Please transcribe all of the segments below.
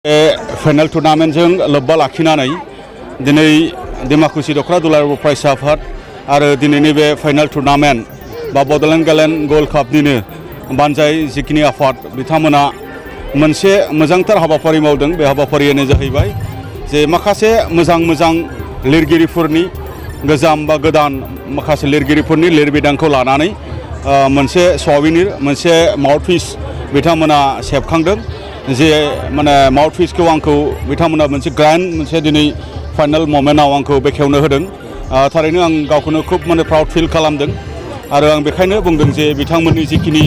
Final टुर्नामेन्टजों लोब्बा लाखिनानै दिनै डिमाकुसि दख'रा दुलाराय बर' फरायसा आफाद आरो दिनैनि बे फाइनाल टुर्नामेन्ट बा बड'लेण्ड गेलेन गल्ड कापनिनो बानजाय जिखिनि आफाद बिथांमोना मोनसे मोजांथार हाबाफारि मावदों। बे हाबाफारियानो जाहैबाय जे माखासे मोजां लिरगिरिफोरनि गोजाम बा गोदान माखासे लिरगिरिफोरनि लिरबिदांखौ लानानै मोनसे सबिनिर मोनसे माउथपिस बिथांमोना सेबखांदों। जे माने माउथपिसखौ आंखौ बिथांमोना मोनसे ग्रैंड मोनसे दिनै फाइनाल मोमेन्टआव आंखौ बेखेवनो होदों। थारैनो आं गावखौनो खुब माने प्राउड फिल खालामदों आरो आं बेखायनो बुंदों जे बिथांमोननि जिखिनि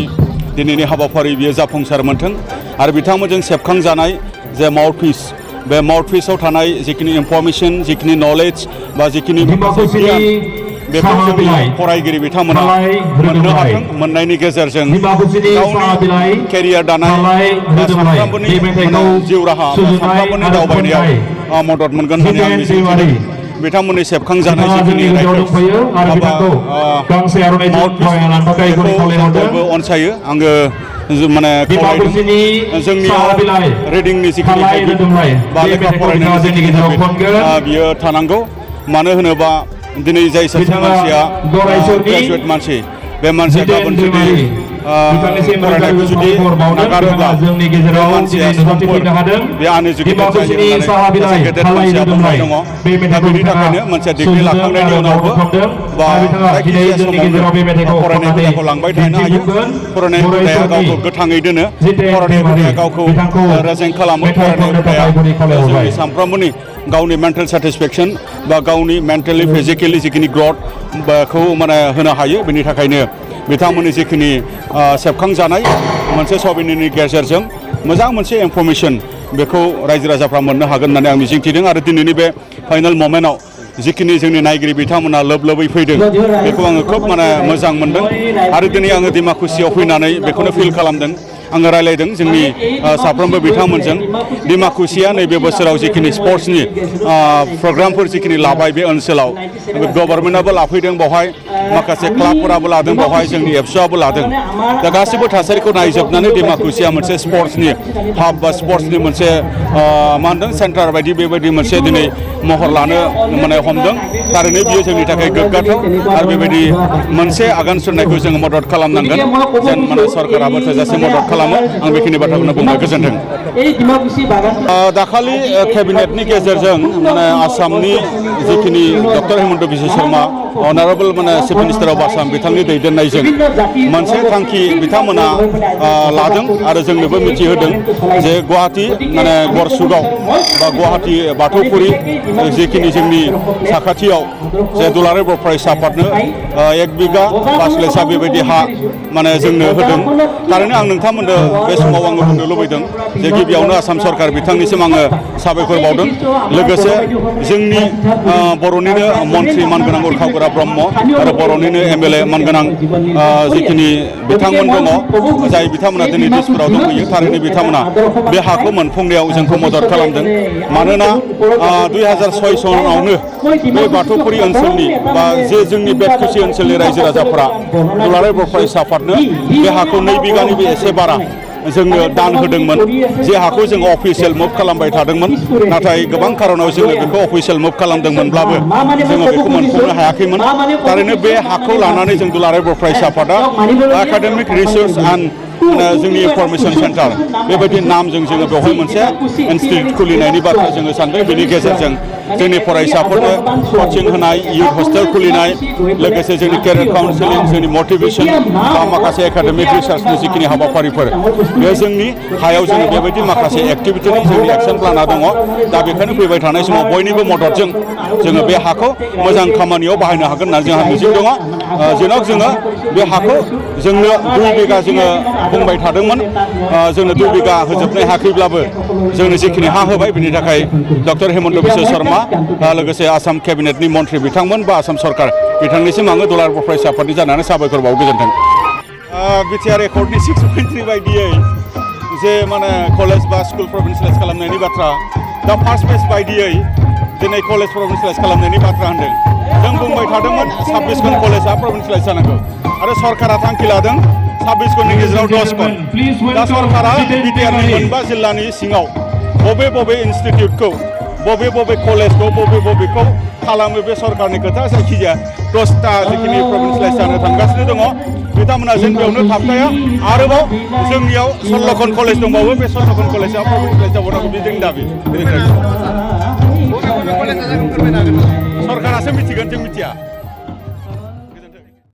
दिनैनि हाबाफारि बियो जाफुंसार मोनथों आरो बिथांमोनजों सेबखांजानाय जे माउथपिस बे माउथपिसआव थानाय जिखिनि इनफरमेशन जिखिनि नलेज बा जिखिनि बेखौ जोंनि फरायगिरि बिथांमोना मोननो हाथों। मोननायनि गेजेरजों गावनि केरियार दानाय सानफ्रोमबोनि जिउ राहा सानफ्रोमबोनि दावबायनायाव मदद मोनगोन होननानै आं मिजिंथिदों। बिथांमोननि सेबखांजानाय जिखिनि बयबो अनसायो। आङो माने जोंनियाव रिडिंनि जिखिनि हेबिट बा लेखा फरायनायनि जिखिनि हेबिट बियो थानांगौ। मानो होनोबा दिनै जाय सासे मानसिया ग्रेजुवेट मानसि बे मानसिया गाबोन जुदि फरायनायखौ जुदि नागारोब्ला बे मानसिया समफोर बे आनइडुकेटेड जायो होननानै सासे गेदेर मानसिया बुंनाय दङ। दा बेनि थाखायनो मोनसे डिग्री लाखांनायनि उनावबो बा जायखिजाया समावनो फरायनाय हुदाखौ लांबाय थानो हायो। फरायनाय हुदाया गावखौ गोथाङै दोनो, फरायनाय हुदाया गावखौ रेजें खालामो, फरायनाय हुदाया जोंनि सानफ्रोमबोनि गावनि मेन्टेल सेटिसफेक्सन बा गावनि मेन्टेलि फिजिकेलि जिखिनि ग्रथ बेखौ माने होनो हायो। बेनि थाखायनो बिथांमोननि जिखिनि सेबखांजानाय मोनसे सबिनिनि गेजेरजों मोजां मोनसे इनफरमेशन बेखौ रायजो राजाफ्रा मोननो हागोन होननानै आं मिजिंथिदों। आरो दिनैनि बे फाइनाल मोमेन्टआव जिखिनि जोंनि नायगिरि बिथांमोना लोबै फैदों बेखौ आङो खोब माने मोजां मोनदों। आरो दिनै आङो डिमाकुसियाव फैनानै बेखौनो फिल खालामदों। आङो रायलायदों जोंनि साफ्रोमबो बिथांमोनजों। डिमाकुसिया नैबे बोसोराव जिखिनि स्पर्ट्सनि प्रग्रामफोर जिखिनि लाबाय बे ओनसोलाव गभर्नमेन्टआबो लाफैदों, बेवहाय माखासे क्लाबफोराबो लादों, बेवहाय जोंनि एबसुआबो लादों। दा गासैबो थासारिखौ नायजोबनानै डिमाकुसिया मोनसे स्पर्ट्सनि हाब बा स्पर्ट्सनि मोनसे मा होनदों सेन्टार बायदि बेबायदि मोनसे दिनै महर लानो माने हमदों। थारैनो बियो जोंनि थाखाय गोग्गाथाव आरो बेबायदि मोनसे आगान सुरनायखौ जोङो मदद खालामनांगोन। जेन माने सरकाराबो थोजासे मदद खालामो। आं बेखिनि बाथ्राखौनो बुंबाय। गोजोन्थों। दाखालि केबिनेटनि गेजेरजों माने आसामनि जिखिनि डक्टर हेमन्त बिश्व शर्मा अनारेबल माने चिफ मिनिस्टार अफ आसाम बिथांनि दैदेननायजों मोनसे थांखि बिथांमोना लादों आरो जोंनोबो मिथिहोदों जे गुवाहाटी माने गरसुगाव बा गुवाहाटी बाथौफुरि जिखिनि जोंनि साखाथियाव जे दुलाराय बर' फरायसा आफादनो 1 बिघा 5 लेसा बेबायदि हा माने जोंनो होदों। थारैनो आं नोंथांमोननो बे समाव आङो बुंनो लुबैदों जे गिबियावनो आसाम सरकार बिथांनिसिम आङो साबायखर बावदों। लोगोसे जोंनि बर'निनो मन्त्रि मानगोनां उरखाव ब्रह्म आरो बर'निनो MLA मानगोनां जिखिनि बिथांमोन दङ जाय बिथांमोना दिनै दिसपुराव दंफैयो। थारैनो बिथांमोना बे हाखौ मोनफुंनायाव जोंखौ मदद खालामदों। मानोना 2006 सनावनो बे बाथौफुरि ओनसोलनि बा जे जोंनि बेतकुसि ओनसोलनि रायजो राजाफोरा दुलाराय बर' फरायसा आफादनो बे हाखौ 2 बिघानिबो एसे बारा जोंनो दान होदोंमोन। जे हाखौ जों अफिसियेल मुभ खालामबाय थादोंमोन, नाथाय गोबां खारनाव जोङो बेखौ अफिसियेल मुभ खालामदोंमोनब्लाबो जोङो बेखौ मोनफुंनो हायाखैमोन। थारैनो बे हाखौ लानानै जों दुलाराय बर' फरायसा आफादा एकाडेमिक रिसार्च एन्ड जोंनि इनफरमेशन सेन्टार बेबायदि नामजों जोङो बेवहाय मोनसे इनस्टिट्यूट खुलिनायनि बाथ्रा जोङो सानदों। बेनि गेजेरजों जोंनि फरायसाफोरनो कचिं होनाय, इयुथ हस्टेल खुलिनाय, लोगोसे जोंनि केरियार काउन्सिलिं, जोंनि मटिभेशन बा माखासे एकाडेमिक रिसार्चनि जिखिनि हाबाफारिफोर बे जोंनि हायाव जोङो बेबायदि माखासे एक्टिभिटिनि जोंनि एक्सन प्लाना दङ। दा बेखायनो फैबाय थानाय समाव बयनिबो मददजों जोङो बे हाखौ मोजां खामानियाव बाहायनो हागोन होनना जोंहा मिजिं दङ। जेराव जोङो बे हाखौ जोंनो 2 बिघा जोङो बुंबाय थादोंमोन, जोंनो 2 बिघा होजोबनो हायाखैब्लाबो जोंनो जिखिनि हा होबाय बेनि थाखाय डक्टर हेमन्त बिश्व शर्मा लोगोसे आसाम केबिनेटनि मन्त्रि बिथांमोन बा आसाम सरकार बिथांनिसिम आङो दुलाराय बर' फरायसा आफादनि जानानै साबायखर बावो। गोजोन्थों। बिटिआर एकर्डनि 6.3 बायदियै जे माने कलेज बा स्कुल प्रभिन्सियेलाइज खालामनायनि बाथ्रा, दा फार्स्ट फेज बायदियै दिनै कलेज प्रभिन्सियेलाइज खालामनायनि बाथ्रा होनदों। जों बुंबाय थादोंमोन 26 खन कलेजआ प्रभिन्सियेलाइज जानांगौ आरो सरकारा थांखि लादों 26 खननि गेजेराव 10 खन। दा सरकारा बिटिआरनि 9 जिल्लानि सिङाव बबे बबे इन्स्टिटिउटखौ बबे बबे कलेजखौ बबे बबेखौ खालामो बे सरकारनि खोथा जायखिजाया 10टा जिखिनि प्रभिन्सियेलाइज जानो थांगासिनो दङ बिथांमोना जों बेयावनो थाबथाया आरोबाव जोंनियाव 16 कलेज दंबावो बे 16 कलेजआ प्रभिन्सियेलाइज जाबावनांगौ बे जोंनि दाबि सरकारासो मिथिगोन जों मिथिया